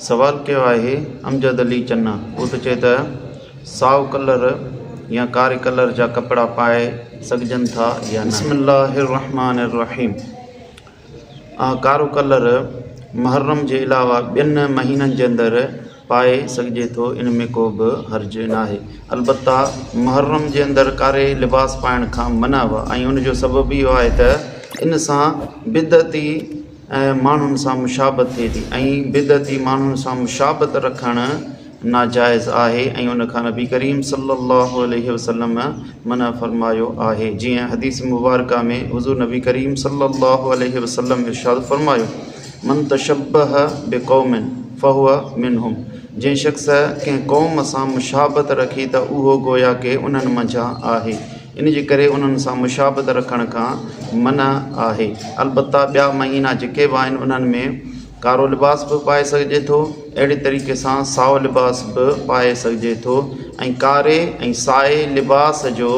سوال ڪيو آهي امجد علي چنا اهو ٿو چئي ته سائو ڪلر يا ڪاري ڪلر جا ڪپڙا پائي سگهجن ٿا يا نه. بسم الله الرحمٰن الرحيم ڪارو ڪلر محرم جي علاوه ٻين مهينن جي اندر پائي سگهجي ٿو ان ۾ ڪو به حرج ناهي البته محرم جي اندر ڪاري لباس پائڻ کان منع آهي ۽ ان جو سبب اهو آهي ته ان سان بدعتي ماڻهن سان مشابهت ٿئي ٿي ۽ بدعتي ماڻهن سان مشابهت رکڻ ناجائز آهي ۽ ان کان نبي ڪريم صلي الله عليه وسلم منع فرمايو آهي جيئن حديث مبارڪه ۾ حضور نبي ڪريم صلي الله عليه وسلم ارشاد فرمايو من تشبه بقوم فهو منهم جنهن شخص ڪنهن قوم سان مشابهت رکي ته اهو گويا ڪي انهن منجهان آهي ان جي ڪري انهن سان مشابهت رکڻ کان منع آهي البته ٻيا مهينا جيڪي به آهن انهن ۾ ڪارو لباس به پائي سگهجي ٿو اهڙي طريقي سان سائو لباس به پائي سگهجي ٿو ۽ ڪاري ۽ سائي لباس جو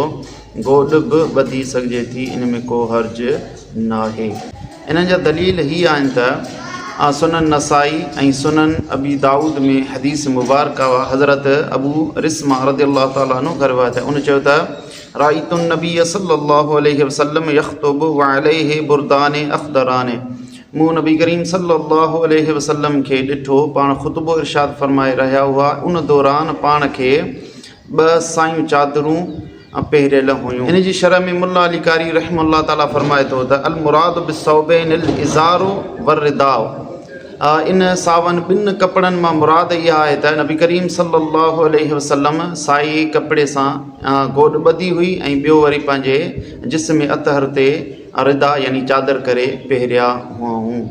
گوڏ به ٻڌي سگهجي ٿي ان ۾ ڪو حرج ناهي. انهن جا دليل هي آهن ته سنن نسائي ۽ سنن ابي دائود ۾ حديث مبارڪه حضرت ابو رسمه رضي الله تعالٰي عنه کان روايت آهي ان چيو ته رأيت النبي صلي الله عليه وسلم يخطب وعليه بردان اخضران مون نبي ڪريم صلي الله عليه وسلم کي ڏٺو پاڻ خطبو ارشاد فرمائي رهيا هئا ان دوران پاڻ کي ٻه سايون چادرون پهريل هيون. ان جي شرح ۾ ملا علي قاري رحمه الله تعالٰي فرمائي ٿو ته المراد بالثوبين الازار والرداء ان ساون ٻن ڪپڙن مان مراد اها آهي ته نبي ڪريم صلي الله عليه وسلم سائي ڪپڙي سان گوڏ ٻڌي هئي ۽ ٻيو وري پنهنجي جسم اطهر تي ردا يعني چادر ڪري پهريا هئائون.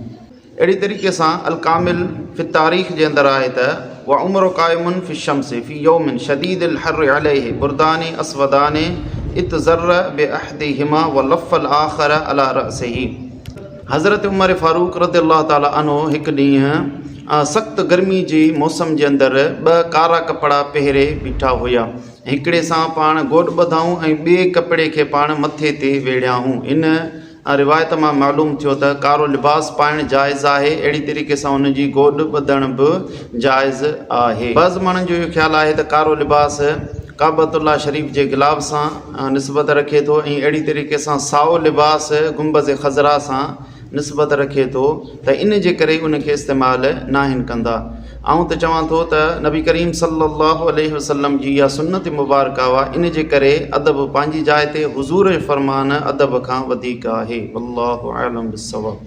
اهڙي طريقي سان الڪامل في التاريخ جي اندر آهي ته، وعمر قائم في الشمس في يوم شديد الحر عليه بردان اسودان اتزر باحدهما ولف الاخر علي راسه حضرت عمر فاروق رضي الله تعالٰي عنه هڪ ڏينهن سخت گرمي جي موسم جي اندر ٻه ڪارا ڪپڙا پهري بيٺا هيا هڪڙي سان پاڻ گوڏ ٻڌائون ۽ ٻئي ڪپڙي کي پاڻ مٿي تي ويڙهيائون ان روايت مان معلوم ٿيو ته ڪارو لباس پائڻ جائز آهي، اهڙي طريقي سان ان جي گوڏ ٻڌڻ به جائز آهي. بعض ماڻهن جو اهو خيال آهي ته ڪارو لباس ڪعبة الله شريف جي غلاف سان نسبت رکي ٿو ۽ اهڙي طريقي سان سائو لباس گنبذ خضراء سان نسبت رکي ٿو ته ان جي ڪري ان کي استعمال ناهن ڪندا. آئون ته چوان ٿو ته نبي ڪريم صلي الله عليه وسلم جي اها سنت مبارڪه هئا ان جي ڪري ادب پنهنجي جاء تي حضور جو فرمان ادب کان وڌيڪ آهي والله اعلم بالصواب.